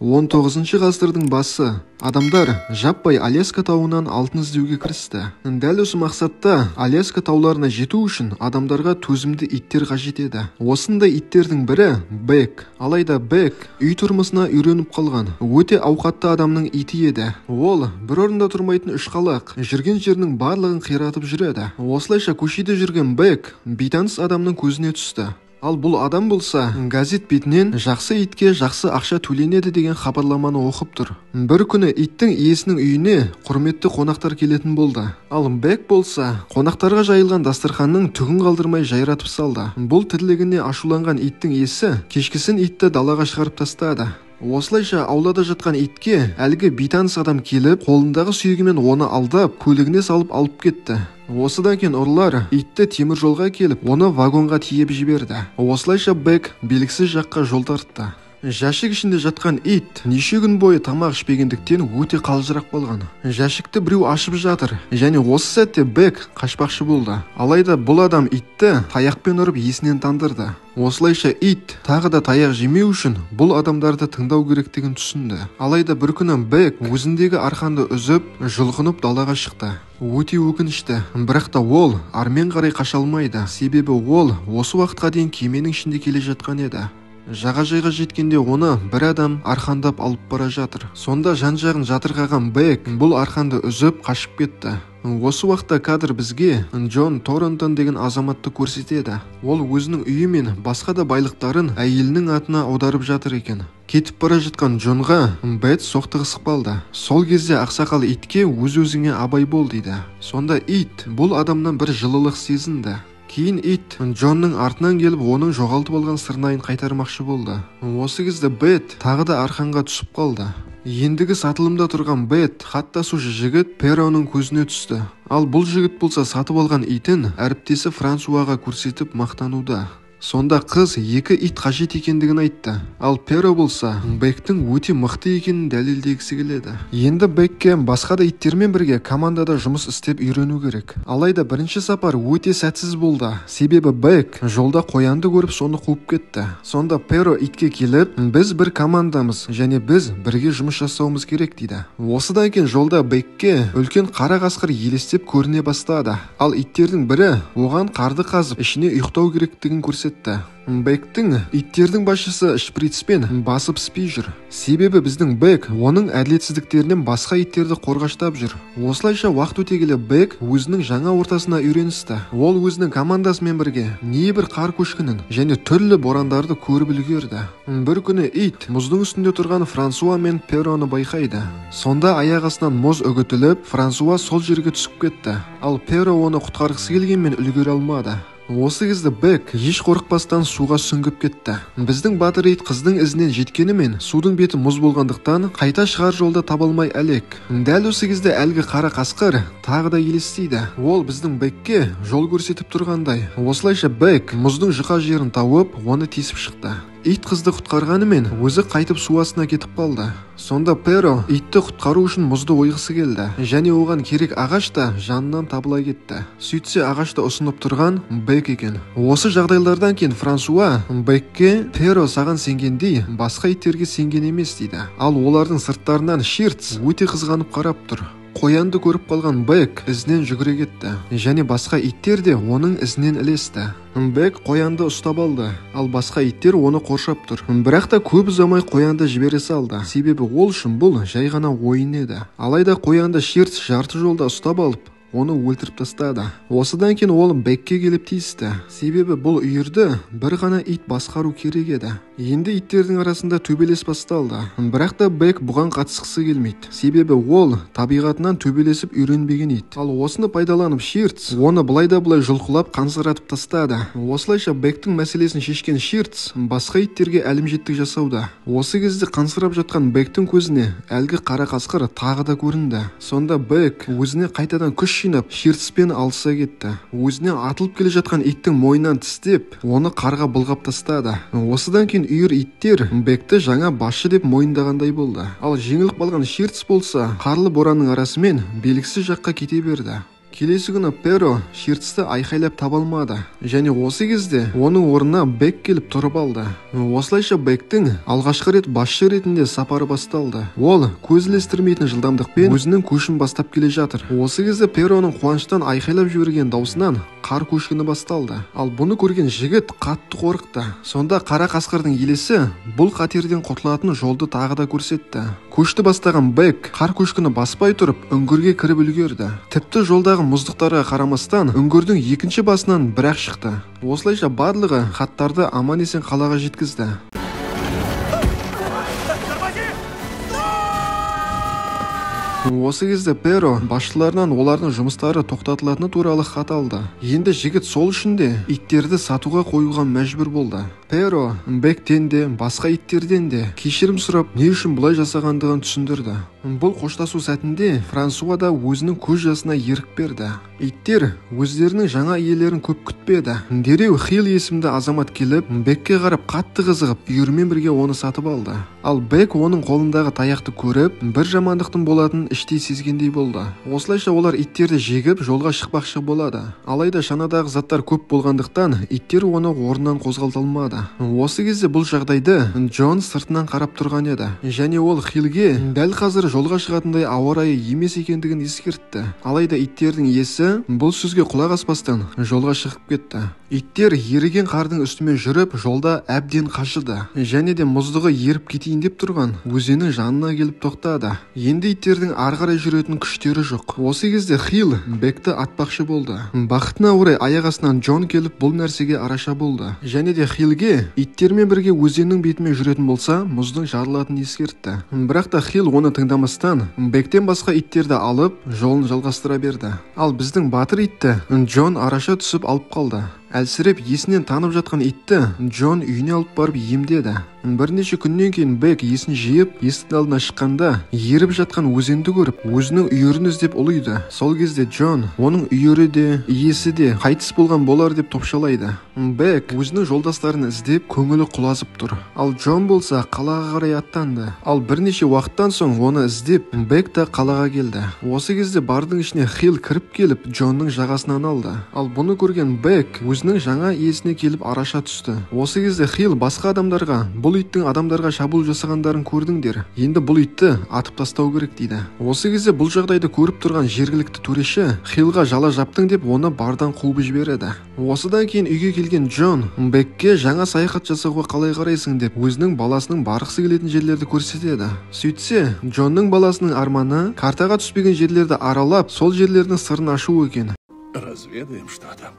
19 ғасырдың басы. Адамдар жаппай Аляска тауынан алтын іздеуге кірісті. Дәл осы мақсатта Аляска тауларына жету үшін адамдарға төзімді иттер қажет еді. Осындай иттердің бірі Бек. Алайда Бек үй тұрмысына үйреніп қалған, өте ауқатты адамның иті еді. Ол бір орында тұрмайтын үшқалақ, жүрген жерінің барлығын қиратып жүреді. Осылайша көшеде жүрген Бек бейтаныс адамның көзіне түсті. Ал бұл адам болса, газет бетінен жақсы итке жақсы ақша төленеді деген хабарламаны оқып тұр. Бір күні иттің иесінің үйіне құрметті қонақтар келетін болды. Ал Бек болса, қонақтарға жайылған дастарханның түгін қалдырмай жайратып салды. Бұл тірлігіне ашуланған иттің иесі кешкісін итті далаға шығарып тастады. Осылайша аулада жатқан итке әлгі бейтаныс адам келіп, қолындағы сүйегімен оны алдап, көлігіне салып алып кетті. Осыдан кейін ұрылар итті темір жолға келіп, оны вагонға тиеп жіберді. Осылайша Бек белгісіз жаққа жол тартты. Жәшік ішінде жатқан ит неше күн бойы тамақ ішпегендіктен өте қалжырап қалған. Жәшікті біреу ашып жатыр, және осы сәтте Бек қашпақшы болды. Алайда бұл адам итті таяқпен ұрып есінен тандырды. Осылайша ит тағы да таяқ жемеу үшін бұл адамдарды тыңдау керектігін түсінді. Алайда бір күні Бек өзіндегі арқанды үзіп, жұлқынып далаға шықты. Өте өкінішті, бірақ та ол армен қарай қаша алмайды. Себебі ол осы уақытқа дейін кеменің ішінде келе жатқан еді. Жағажайға жеткенде оны бір адам арқандап алып бара жатыр. Сонда жан-жағын жатырқаған Бек бұл арқанды үзіп қашып кетті. Осы уақытта кадр бізге Джон Торнтон деген азаматты көрсетеді. Ол өзінің үйі мен басқа да байлықтарын әйелінің атына аударып жатыр екен. Кетіп бара жатқан Джонға Бет соқтығысып қалды. Сол кезде ақсақал итке өз-өзіңе абай бол дейді. Сонда ит бұл адамнан бір жылылық сезінді. Кейін ит Джонның артынан келіп, оның жоғалтып алған сырнайын қайтармақшы болды. Осы кезде Бет тағы да арқанға түсіп қалды. Ендігі сатылымда тұрған Бет хат тасушы жігіт Пероның көзіне түсті. Ал бұл жігіт болса сатып алған итін әріптесі Франсуаға көрсетіп мақтануда. Сонда қыз екі ит қажет екендігін айтты. Ал Перо болса, Бектің өте мықты екенін дәлелдегісі келеді. Енді Бекке басқа да иттермен бірге командада жұмыс істеп үйрену керек. Алайда бірінші сапар өте сәтсіз болды. Себебі Бек жолда қоянды көріп соны қуып кетті. Сонда Перо итке келіп, біз бір командамыз және біз бірге жұмыс жасауымыз керек дейді. Осыдан кейін жолда Бекке үлкен қара қасқыр елестеп көріне бастады. Ал иттердің бірі оған қарды қазып ішіне ұйықтау керектігін көрсетті. Бектің иттердің басшысы шприцпен басып піспей жүр. Себебі біздің Бек оның әділетсіздіктерінен басқа иттерді қорғаштап жүр. Осылайша уақыт өте келе Бек өзінің жаңа ортасына үйреністі. Ол өзінің командасымен бірге небір қар көшкінін және түрлі борандарды көріп үлгерді. Бір күні ит мұздың үстінде тұрған Франсуа мен Пероны байқайды. Сонда аяқ астынан мұз үгітіліп, Франсуа сол жерге түсіп кетті. Ал Перо оны құтқарғысы келгенмен үлгере алмады. Осы кезде Бек еш қорықпастан суға сүңгіп кетті. Біздің батыр ит қыздың ізінен жеткенімен судың беті мұз болғандықтан қайта шығар жолда таба алмай әлек. Дәл осы кезде әлгі қара қасқыр тағы да елестейді. Ол біздің Бекке жол көрсетіп тұрғандай. Осылайша Бек мұздың жұқа жерін тауып, оны тесіп шықты. Ит қызды құтқарғанымен өзі қайтып су астына кетіп қалды. Сонда Перо итті құтқару үшін мұзды ойғысы келді. Және оған керек ағаш та жанынан табыла кетті. Сөйтсе ағашты ұсынып тұрған Бек екен. Осы жағдайлардан кейін Франсуа Бекке Перо саған сенгендей басқа иттерге сенген емес дейді. Ал олардың сырттарынан Ширц өте қызғанып қарап тұр. Қоянды көріп қалған Бек ізінен жүгіре кетті. Және басқа иттер де оның ізінен ілесті. Бек қоянды ұстап алды, ал басқа иттер оны қоршап тұр. Бірақ та көп ұзамай қоянды жібере салды. Себебі ол үшін бұл жай ғана ойын еді. Алайда қоянды Ширц жарты жолда ұстап алып, оны өлтіріп тастады. Осыдан кейін ол Бекке келіп тиісті. Себебі бұл үйірді бір ғана ит басқару керек еді. Енді иттердің арасында төбелес басталды. Бірақ та Бек бұған қатысқысы келмейді. Себебі ол табиғатынан төбелесіп үйренбеген ит. Ал осыны пайдаланып Ширц оны былай да былай жұлқылап қансыратып тастады. Осылайша Бектің мәселесін шешкен Ширц басқа иттерге әлімжеттік жасауда. Осы кезде қансырап жатқан Бектің көзіне әлгі қара қасқыр тағы да көрінді. Сонда Бек өзіне қайтадан күш жинап Ширцпен алыса кетті. Өзіне атылып келе жатқан иттің мойнынан тістеп, оны қарға былғап тастады. Осыдан кейін үйір иттер Бекті жаңа басшы деп мойындағандай болды. Ал жеңіліп қалған Ширц болса, қарлы боранның арасымен белгісіз жаққа кете берді. Келесі күні Перо Ширцті айқайлап таба алмады. Және осы кезде оның орнына Бек келіп тұрып алды. Осылайша Бектің алғашқы рет басшы ретінде сапары басталды. Ол көз ілестірмейтін жылдамдықпен өзінің көшін бастап келе жатыр. Осы кезде Пероның қуаныштан айқайлап жіберген даусынан қар көшкіні басталды. Ал бұны көрген жігіт қатты қорықты. Сонда қара қасқырдың елесі бұл қатерден құтылатын жолды тағы да көрсетті. Көшті бастаған Бек қар көшкіні баспай тұрып үңгірге кіріп үлгерді. Тіпті жолдағы мұздықтарға қарамастан үңгірдің екінші басынан бірақ шықты. Осылайша барлығы хаттарды аман-есен қалаға жеткізді. Осы кезде Перо басшыларынан олардың жұмыстары тоқтатылатыны туралы хат алды. Енді жігіт сол үшін де иттерді сатуға қоюға мәжбүр болды. Перо Бектен де, басқа иттерден де кешірім сұрап, не үшін бұлай жасағандығын түсіндірді. Бұл қоштасу сәтінде Франсуа да өзінің көз жасына ерік берді. Иттер өздерінің жаңа иелерін көп күтпеді. Дереу Хилл есімді азамат келіп, Бекке қарап қатты қызығып, үйірімен бірге оны сатып алды. Ал Бек оның қолындағы таяқты көріп, бір жамандықтың болатынын іштей сезгендей болды. Осылайша олар иттерді жегіп, жолға шықпақшы болады. Алайда шанадағы заттар көп болғандықтан, иттер оны орнынан қозғалта алмады. Осы кезде бұл жағдайды Джон сыртынан қарап тұрған еді. Және ол Хиллге дәл қазір жолға шығатындай ауа райы емес екендігін ескертті. Алайда иттердің иесі бұл сөзге құлақ аспастан жолға шығып кетті. Иттер еріген қардың үстімен жүріп, жолда әбден қашыды. Және де мұздығы еріп кетейін деп тұрған өзеннің жанына келіп тоқтады. Енді иттердің ары қарай жүретін күштері жоқ. Осы кезде Хилл Бекті атпақшы болды. Бақытына орай аяқ астынан Джон келіп бұл нәрсеге араша болды. Және де Хиллге иттермен бірге өзеннің бетімен жүретін болса, мұздың жарылатынын ескертті. Бірақ та Хилл оны тыңдамастан Бектен басқа иттерді алып, жолын жалғастыра берді. Ал біздің батыр итті Джон араша түсіп алып қалды. Әлсіреп есінен танып жатқан итті Джон үйіне алып барып емдеді. Бірнеше күннен кейін Бек есін жиып, есіктің алдына шыққанда еріп жатқан өзенді көріп, өзінің үйірін іздеп ұлиды. Сол кезде Джон оның үйірі де, иесі де қайтыс болған болар деп топшалайды. Бек өзінің жолдастарын іздеп көңілі құлазып тұр. Ал Джон болса қалаға қарай аттанды. Ал бірнеше уақыттан соң оны іздеп Бек та қалаға келді. Осы кезде бардың ішіне Хилл кіріп келіп Джонның жағасынан алды. Ал бұны көрген Бек өзінің жаңа иесіне келіп араша түсті. Осы кезде Хилл басқа адамдарға бұл иттің адамдарға шабуыл жасағандарын көрдіңдер, енді бұл итті атып тастау керек дейді. Осы кезде бұл жағдайды көріп тұрған жергілікті төреші Хиллға жала жаптың деп оны бардан қуып жібереді. Осыдан кейін үйге келген Джон Бекке жаңа саяхат жасауға қалай қарайсың деп өзінің баласының барғысы келетін жерлерді көрсетеді. Сөйтсе, Джонның баласының арманы картаға түспеген жерлерді аралап, сол жерлердің сырын ашу екен. Разведаем, что там.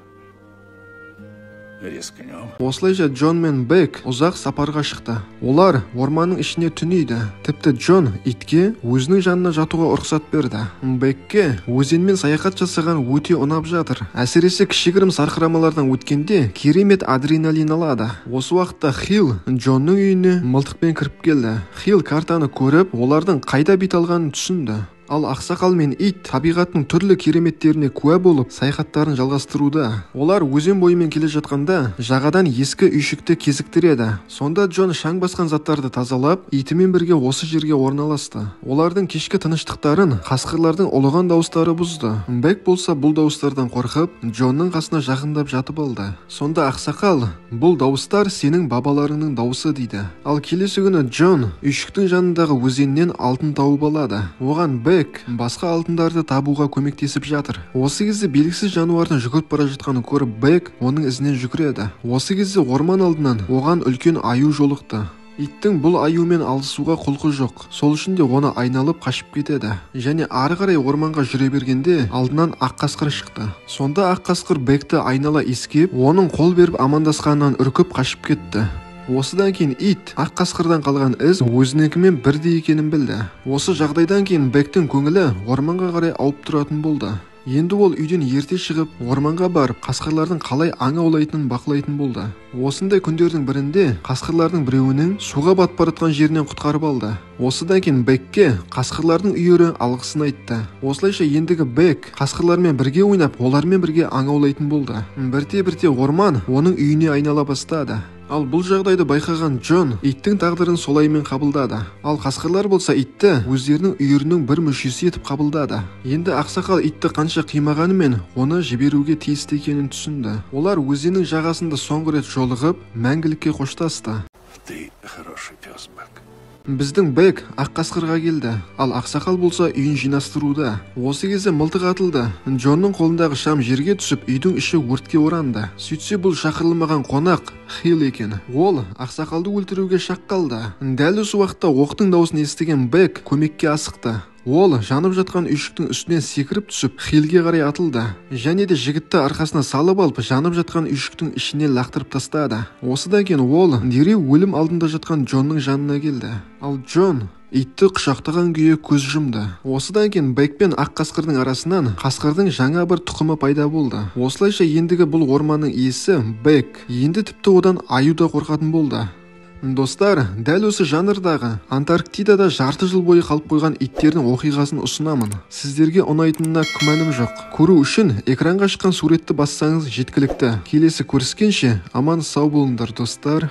Рискнем. Осылайша Джон мен Бек ұзақ сапарға шықты. Олар орманның ішіне түнейді. Тіпті Джон итке өзінің жанына жатуға рұқсат берді. Бекке өзенмен саяхат жасаған өте ұнап жатыр. Әсіресе кішігірім сарқырамалардан өткенде керемет адреналин алады. Осы уақытта Хилл Джонның үйіне мылтықпен кіріп келді. Хилл картаны көріп, олардың қайда бет алғанын түсінді. Ал ақсақал мен ит табиғаттың түрлі кереметтеріне куә болып, саяхаттарын жалғастыруда. Олар өзен бойымен келе жатқанда жағадан ескі үйшікті кезіктіреді. Сонда Джон шаң басқан заттарды тазалап, итімен бірге осы жерге орналасты. Олардың кешкі тыныштықтарын қасқырлардың ұлыған дауыстары бұзды. Бек болса бұл дауыстардан қорқып, Джонның қасына жақындап жатып алды. Сонда ақсақал, бұл дауыстар сенің бабаларыңның дауысы дейді. Ал келесі күні Джон үйшіктің жанындағы өзеннен алтын тауып алады. Оған Бек басқа алтындарды табуға көмектесіп жатыр. Осы кезде белгісіз жануардың жүгіріп бара жатқанын көріп, Бек оның ізінен жүгіреді. Осы кезде орман алдынан оған үлкен аю жолықты. Иттің бұл аюмен алысуға құлқы жоқ. Сол үшін де оны айналып қашып кетеді. Және ары қарай орманға жүре бергенде алдынан ақ қасқыр шықты. Сонда ақ қасқыр Бекті айнала иіскеп, оның қол беріп амандасқанынан үркіп қашып кетті. Осыдан кейін ит ақ қасқырдан қалған із өзінікімен бірдей екенін білді. Осы жағдайдан кейін Бектің көңілі орманға қарай ауып тұратын болды. Енді ол үйден ерте шығып, орманға барып, қасқырлардың қалай аң аулайтынын бақылайтын болды. Осындай күндердің бірінде қасқырлардың біреуінің суға батып бара жатқан жерінен құтқарып алды. Осыдан кейін Бекке қасқырлардың үйірі алғысын айтты. Осылайша ендігі Бек қасқырлармен бірге ойнап, олармен бірге аң аулайтын болды. Бірте-бірте орман оның үйіне айнала бастады. Ал бұл жағдайды байқаған Джон иттің тағдырын солаймен қабылдады. Ал қасқырлар болса итті өздерінің үйірінің бір мүшесі етіп қабылдады. Енді ақсақал итті қанша қимағанымен, оны жіберуге тиісті екенін түсінді. Олар өзеннің жағасында соңғы рет жолығып, мәңгілікке қоштасты. Ты хороший пес, Бек. Біздің Бек ақ қасқырға келді, ал ақсақал болса үйін жинастыруда. Осы кезде мылтық атылды. Джонның қолындағы шам жерге түсіп, үйдің іші өртке оранды. Сөйтсе, бұл шақырылмаған қонақ Хилл екен. Ол ақсақалды өлтіруге шақ қалды. Дәл осы уақытта оқтың дауысын естіген Бек көмекке асықты. Ол жанып жатқан үйшіктің үстінен секіріп түсіп, Хиллге қарай атылды. Және де жігітті арқасына салып алып, жанып жатқан үйшіктің ішіне лақтырып тастады. Осыдан кейін ол дереу өлім алдында жатқан Джонның жанына келді. Ал Джон итті құшақтаған күйі көз жұмды. Осыдан кейін Бек пен ақ қасқырдың арасынан қасқырдың жаңа бір тұқымы пайда болды. Осылайша ендігі бұл орманның иесі Бек. Енді тіпті одан аю да қорқатын болды. Достар, дәл осы жанрдағы Антарктидада жарты жыл бойы қалып қойған иттердің оқиғасын ұсынамын. Сіздерге ұнайтынына күмәнім жоқ. Көру үшін экранға шыққан суретті бассаңыз жеткілікті. Келесі көріскенше аман сау болыңдар, достар.